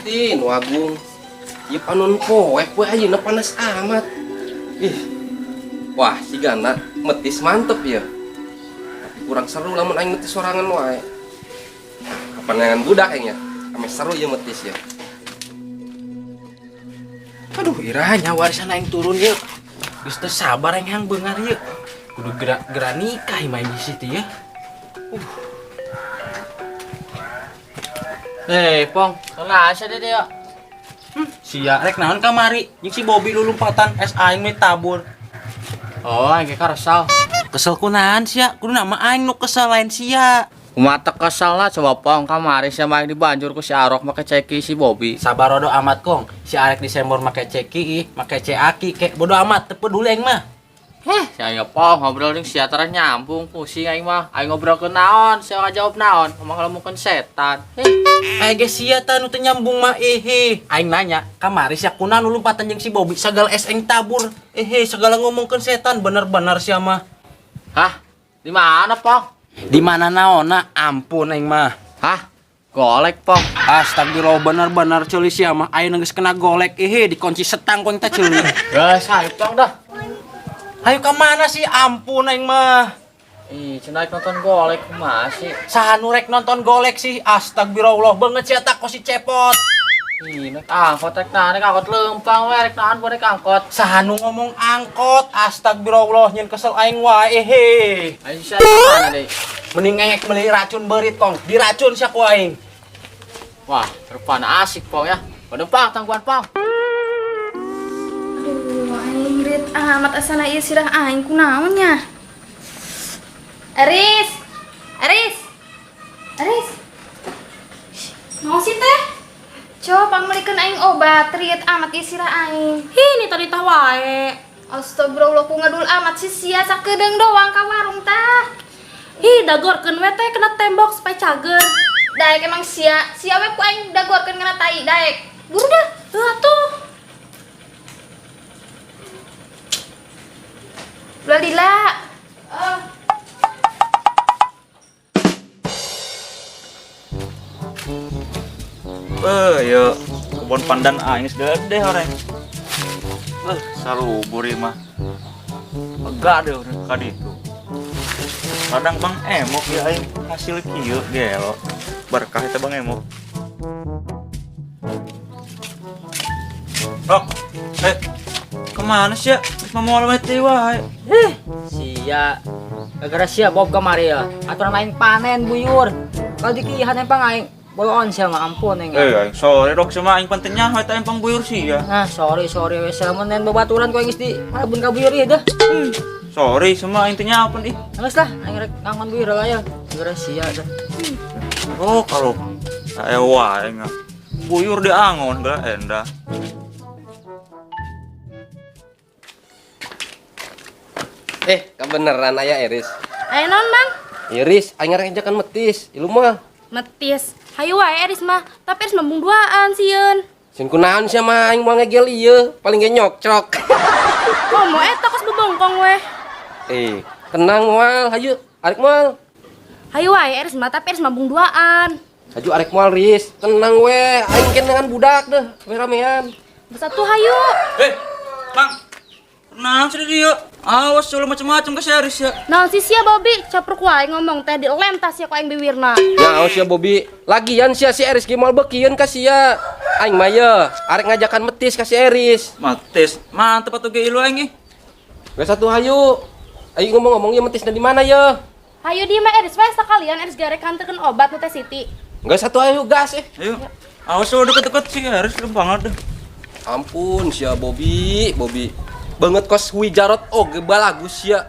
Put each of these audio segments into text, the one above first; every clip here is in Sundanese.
Gusti nu agung. Ieu panon poek we ayeuna panas amat. Ih. Wah, sigana metis mantep ya. Tapi kurang seru lamun aing metis sorangan wae. Kapan neangan budak aing ya? Ame seru ieu metis ya. Aduh, irahnya warisan aing turun yeuh. Geus teu sabar aing hayang beungar yeuh. Kudu gera nikah ieu mah aing di situ ya. Pong, kenapa deh dia? Sia rek naon kamari? Jeung si Bobby lulumpatan es aing mah tabur. Oh, aing kesal. Kesel kunaon sia? Kudu nama aing nu kesel lain sia. Kumaha kesel lah coba Pong, kamari sia mah aing dibanjur ku si Arok make ceki si Bobby. Sabar rodo amat kong. Si Arek disembor make ceki ih, make ceaki kek bodo amat teu peduli aing mah. Heh, si aing Pong ngobrol jeung sia tara nyambung pusing aing mah. Aing ngobrol ke naon, sia ngajawab naon, ngomong ngomongkeun setan. Heh, Aing ge sia tah nu teu nyambung mah ih. Aing nanya, kamari sia kunaon nu lompatan jeung si Bobby sagala es aing tabur. Eh, segala ngomongkeun setan bener-bener sia mah. Hah? Di mana, Pong? Di mana naonna? Ampun aing mah. Hah? Golek, Pong. Astagfirullah bener-bener ceuli sia mah. Aing geus kena golek ih dikunci setang ku aing teh ceuli. Geus, hayu Pong dah. Hayu ka mana sih? Ampun aing mah. Ih, cenah nonton golek kumaha sih? Saha nu rek nonton golek sih? Astagfirullah banget sia tak si cepot. Ih, naik angkot rek naon, naik angkot leumpang we, rek naon rek angkot. Saha nu ngomong angkot? Astagfirullah nyen kesel aing wae he. Ayo sia mana deui? Mending ngengek beli racun beurit kong. Diracun sia ku aing. Wah, rupana asik Pong ya. Penumpang tangguhan Pong. Aduh, aing rit amat asana ieu sirah aing kunaon nya. Eris. Eris. Eris. Mau sih teh? Coba pangmelikeun aing obat, riet amat ieu sirah aing. Hi, ini tadi tah wae. Astagfirullah ku ngadul amat sih sia sakedeung doang ka warung tah. Hi, dagorkeun we teh kena tembok supaya cager. Daek emang sia, sia we ku aing dagorkeun kana tai daek. Buru dah. Heuh atuh. Ulah lila. Yo, kebun pandan aing geus gede horeng. Sarubur ieu mah. Lega deh ka ditu. Kadang Bang Emok ya aing hasil kieu gelo. Berkah eta Bang Emok. Rok, kemana sih ya? Geus moal we teh wae. Sia, gara-gara sia Bob kamari ya. Aturan aing panen buyur. Kalau dikihan empang aing bolon sia mah ampun aing. Aing sorry Rok sama aing panten nyaho eta empang buyur sia. Nah, sorry sorry we lamun nen babaturan ku aing geus di malebun ka buyur ieu dah. Sorry sama aing teh nyaho ih. Geus lah, aing rek ngangon buyur lah ya. Gara-gara sia dah. Oh, kalau aya wae aing buyur di angon geura endah. Kebeneran aya Eris. Aya naon, Bang? Iris, aing rek ajakan metis, ilu mah. Metis. Hayu wae Eris mah, tapi Eris mah duaan sieun. Sieun kunaon sia mah aing moal ngegel ieu, paling ge nyokcrok. Komo eta kos bebongkong weh. Tenang moal, hayu arek moal. Hayu wae Eris mah, tapi Eris mah duaan. Hayu arek moal Riis, tenang weh, aing kenangan budak deh, ramean. Bersatu hayu. Bang. Tenang sih dia. Awas ulah macam-macam ke si Eris ya. Naon sih sia Bobby, capruk wae ngomong teh dilem tas sia ku aing biwirna. Naon sia Bobby, lagian sia si Eris ge moal beukieun ka sia. Aing mah ye, arek ngajakan metis ka si Eris. Metis, mantep atuh ge ilu aing ih. Geus atuh hayu. Ayo ngomong-ngomong ye metisna di mana ye? Hayu di mah Eris wae sakalian Eris garek kanterkeun obat nu teh Siti. Geus atuh hayu gas eh. Ayo. Awas ulah deket-deket si Eris lu banget deh. Ampun sia Bobby, Bobby. Banget kos hui jarot oge balagus sia.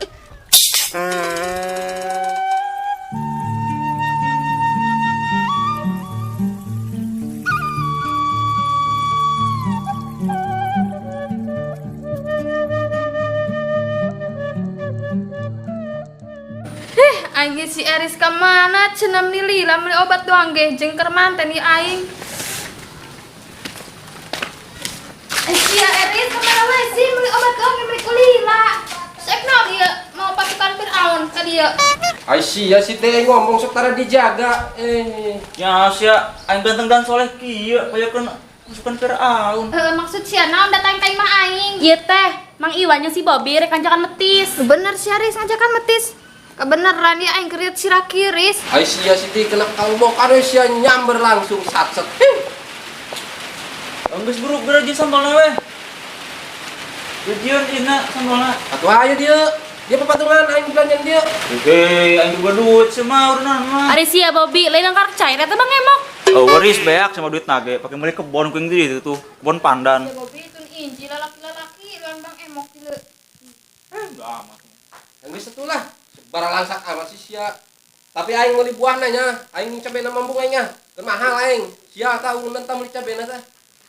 Aing si Eris ka mana cenah meuni lila meuli obat doang ge jeung keur manten ieu aing. Sia Eris ka mana we sih meuli obat doang ge meuli kulila. Sek naon ieu mau pasukan Firaun ka dieu. Ai sia si teh ngomong sok tara dijaga. Ya sia aing ganteng dan soleh kieu payakeun Masukan Firaun. Heeh, maksud sia naon datang ka imah aing? Ieu teh, Mang Iwan jeung si Bobby rek ngajakan metis. Bener sia Riz ngajakan metis. Kebeneran ya aing keriut sira kiris. Ai sia Siti kena kalbokan we sia nyamber langsung satset. Enggeus buru geura jeung sambalna we. Jieun ina sambalna. Atuh ayo dia. Dia papatungan aing belanjaan dia. Hei, aing juga duit sama urunan mah. Ari sia Bobby, lain angkar cair eta Bang Emok. Oh, waris beak sama duit nage, pakai beli kebon kuing di itu tuh, kebon pandan. Ya Bobby itu inji lalaki-lalaki lawan Bang Emok gila. Eh, enggak amat. Yang geus atuh lah. Sebar langsak amat sih sia. Tapi aing meuli buahna nya, aing cabena mambung aing nya. Keur mahal aing. Sia tahu nentang meuli cabena teh.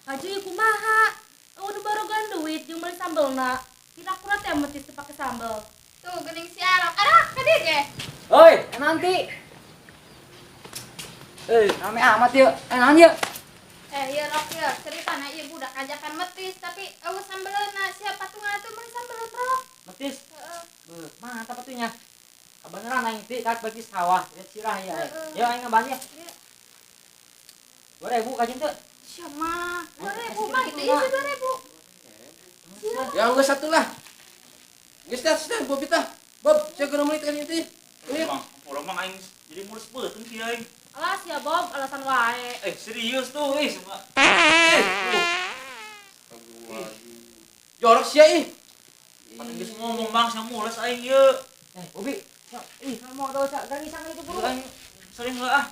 Haji ieu kumaha? Eueuh barogan duit jeung meuli sambelna. Kira-kira teh metis teu pake sambel. Tuh geuning si Arok. Arok ka dieu ge. Oi, nanti. Eh, rame amat yuk. Eh, naon yuk? Eh, ieu Rok ieu ceritana ieu budak ajakan metis tapi eueuh sambelna sia patungan atuh meuli sambel Rok. Metis. Heeh. Beuh, mantap atuh nya. Kebeneran aing ti kat bagi sawah, lihat sirah ya. Heeh. Yo aing ngamban ya. Iya. 2000 kajin teu. Sia mah 2000 mah gitu ieu 2000. Ya geus atuh lah. Geus tah, tah Bobby tah. Bob, sia geura meuli teh teh. Ini Bang, urang mah aing jadi mulus beuteung sih aing. Alah sia Bob, alasan wae. Eh, serius tuh, eh semua. Jorok sia ih. Pan geus ngomong bang, sia mules aing ieu. Eh, Bobi. Sok, ih, kamu tahu sak gak ngisang itu buru. Aing sering heula ah.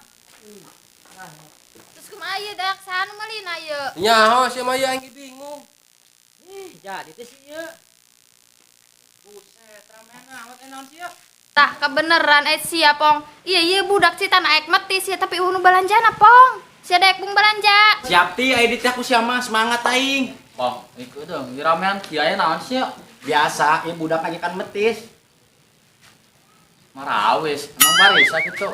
Terus kumaha ieu dak saha nu meulina ieu? Nyaho sia mah ieu aing ge bingung. Ih, jadi teh sih ieu. Buset, ramean amat naon sih ya? Tah kebeneran eh sia pong. Iya iya budak cita naik metis ya tapi eueuh nu balanjana pong. Sia daek bung balanja. Siap ti, ayo diteh ku sia mah semangat aing. Wah, ikut dong. Di ramean kieu naon sih ya? Biasa, ieu budak aja kan metis. Marawis, emang barisa gitu.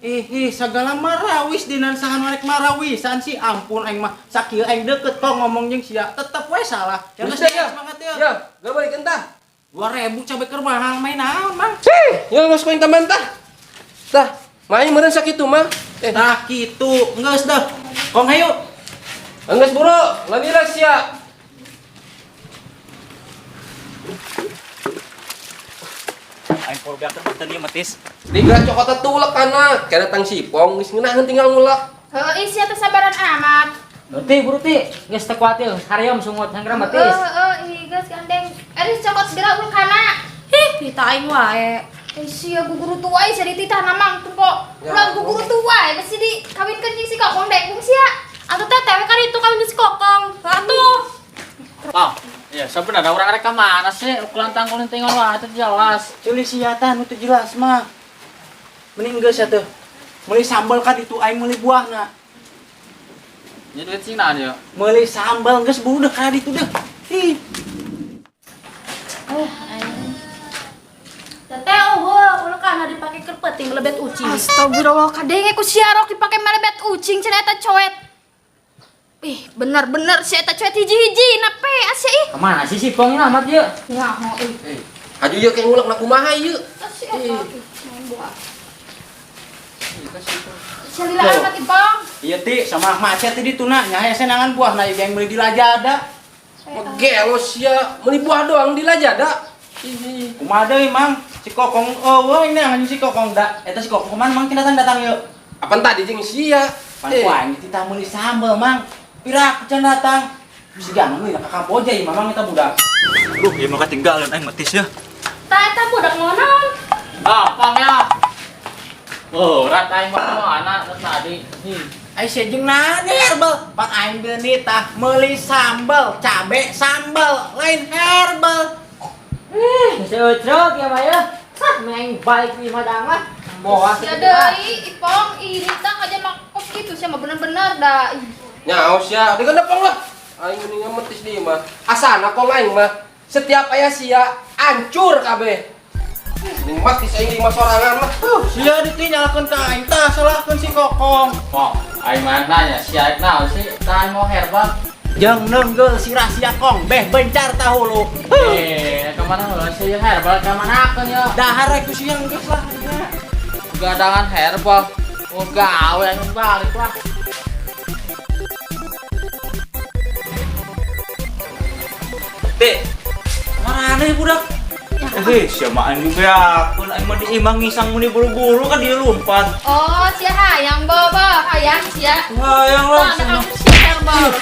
Ih, ih, segala marawis dinan sahan rek marawisan sih. Ampun aing mah sakieu aing deket kok ngomong jeung sia, tetep we salah. Jangan Geus ya. semangat ya. Ya, geura balik entah. 2000 cabe keur mahal main naon, Mang? Sih, ya geus ku aing tambahan tah. Tah, main meureun sakitu mah. Eh, Tah kitu, geus dah. Kong hayu. Enggeus buru, lalila sia. Aing power beak teh ieu metis. Tiga cokot tulek kana, kena tang sipong geus ngeunaheun tinggal ngulek. Heuh ih sia teh sabaran amat. Ti, buru ti. Geus teu kuatir, hareum sungut hanggra metis. Heeh heeh ih geus gandeng. Eris cokot segera ulukana. Hih, kita aing wae. Eh sia guguru tua sia dititah namang tempo. Ya, Ulah guguru tua besi dikawinkeun jeung si Kokong daek bung sia. Atuh teh tewe kan itu kawin jeung si Kokong. Atuh. Oh, iya sebenarnya orang rek ka mana sih? Ukuran tangkulin tinggal wae itu jelas. Ceuli sia tah nu teu jelas mah. Mending geus atuh. Meuli sambal kan itu aing meuli buahna. Ini duit sing naon ya? Meuli sambal geus buru deh kana ditu deh. Ih, Teteh eueuh, ulah kana dipake keur peuting melebet ucing. Astagfirullah kadenge ku sia Rok dipake melebet ucing cenah eta coet. Ih, bener-bener si eta coet hiji-hiji nape sia ih. Kemana sih si Pong ini amat yuk? Nyaho ih. Eh, haju ieu kayak ngulek na kumaha ieu. Sia eta ih, main buah. Ih, Sia lila amat ipong. Iya ti, sama macet ti ditu na, nya hese nangan buah na yang meuli di Lajada. Megelo sia, meuli buah doang di Lajada. Ih, Kumaha deui Mang? Si Kokong eueuh ini anjing si Kokong da. Eta si Kokong kumaha Mang datang datang yuk. Apaan tadi jeung sia? Pan ku aing dititah meuli sambel Mang. Pira can datang. Bisi gana meuli ka Kamboja ieu Mamang eta budak. Duh, ieu mah ketinggalan aing metis ya. Tah eta budak naon? Gampang ya. Oh, rat aing mah mana tadi. Ih, Ai sia jeung naon herbal? Pan aing beuni tah meuli sambel, cabe sambel, lain herbal. Ih, seucrok ya mah ya. Hah, main balik di madang lah. Bawa Sia deui ipong ih nita aja makos gitu sia mah bener-bener dah. Ih. Nyaho sia, dengan depong lah. Aing mendingan metis di mah. Asana kong aing mah. Setiap aya sia hancur kabeh. Mending mati aing di mah sorangan mah. Sia ditinggalkeun ka aing tah salahkeun si Kokong. Pong, aing mah nanya si aing naon sih? Tah aing mau herbal. Jeung nenggel sirah sia kong, beh bencar tahulu. Eh, kemana heula sih herbal ka manakeun ya? Dahar ku siang geus lah. Gadangan herbal. Oh, gawe aing balik lah. Dek. Marana ya budak? Eh, siamaan juga akun aing mah di imah ngisang muni buru-buru kan dia lompat. Oh, sia hayang bobo, hayang sia. Hayang Wah, lah. anak aku sia bob.